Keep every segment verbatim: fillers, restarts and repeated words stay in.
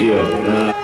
Iya, nah.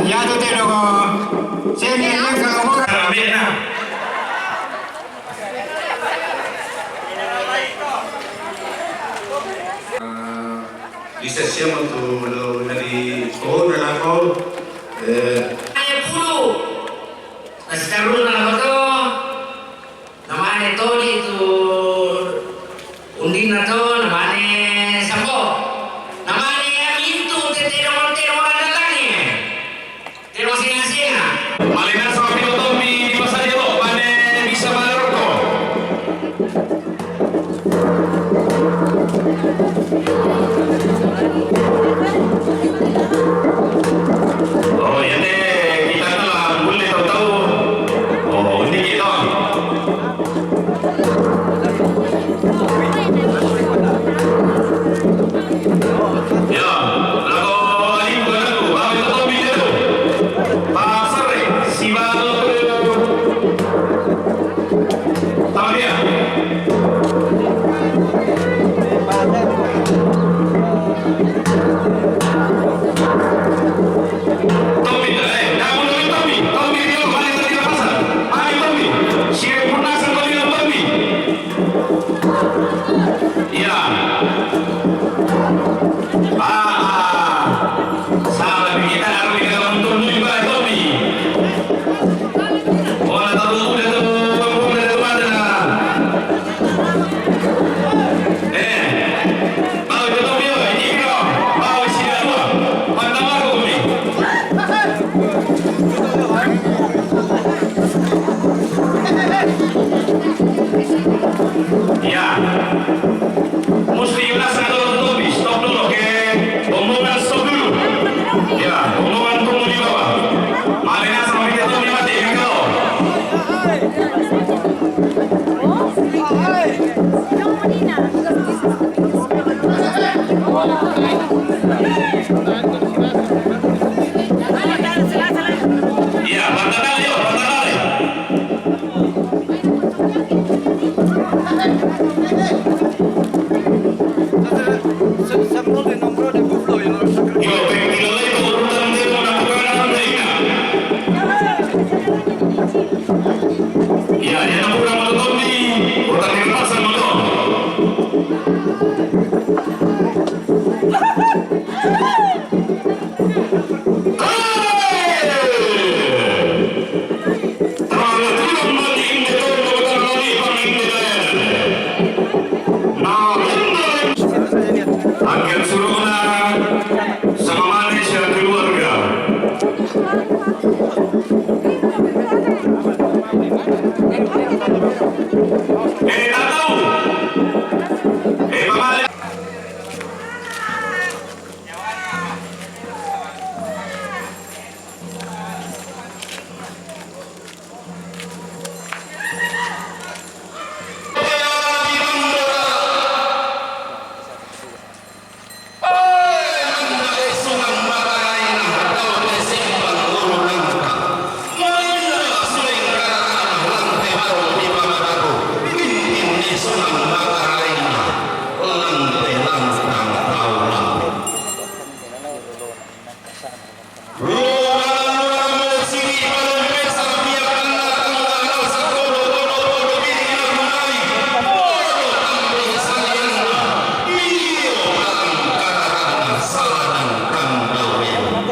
Ya tu te doko. Sini ya kalau mau. Amin. Bisa siamo tu lo nari ko na lako. Eh. Ayo pulu. Kasih taruh na lako tu. Namane todi tu undinna to, namane sambo. Namane amintu tete domante orang datangi. Tero singa-singa. Malena sama pito tommi di pasadiolo, mane bisa maleroko. Oh, iya deh, kita telah mulai tahu-tahu. Oh, ini kita. Ya, lako lingkungan aku, bawa itu topi itu. Pasar, eh, si baru. Tahu dia? Tommy, eh, kamu dulu Tommy. Tommy, dia balik ke pasar. Mari Tommy. Siap pun asal kau dia Tommy. Iya. Ah, ah. Salah kita harus kita untung juga Tommy. Bola tahu udah tuh, udah tuh ada. Eh, mau itu Tommy, oh, ini dong. Mau isi dua. Pantang aku nih. Ya. Musti Yunas ngadorong Tommy, stop dulu, oke? Rombongan stop dulu. Ya, rombongan tunggu di bawah. Malena sama kita Tommy mati, ya, kalau. Iya, Bang Dadang, yuk, Bang Dadang. Yo, tranquilo, lei, por un tanteo, una bucana, una reina. Ya, ya no jugamos los dos ni por también pasa, no, no. Anche il Surona, sama mane siya keluarga. Eh, tatau. Eh, pamali.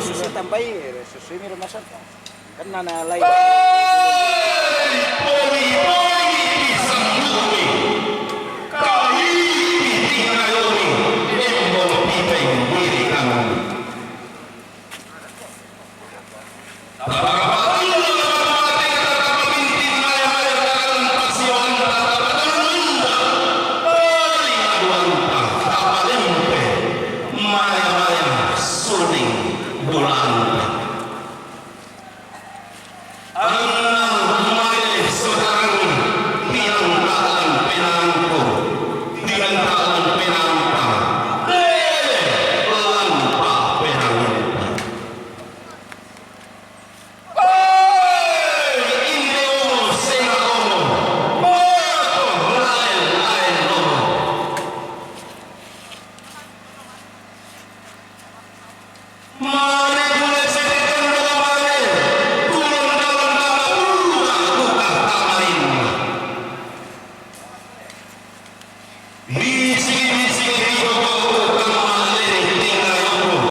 Susah tambai, susah ini rumah sakit. Kan nana lain. He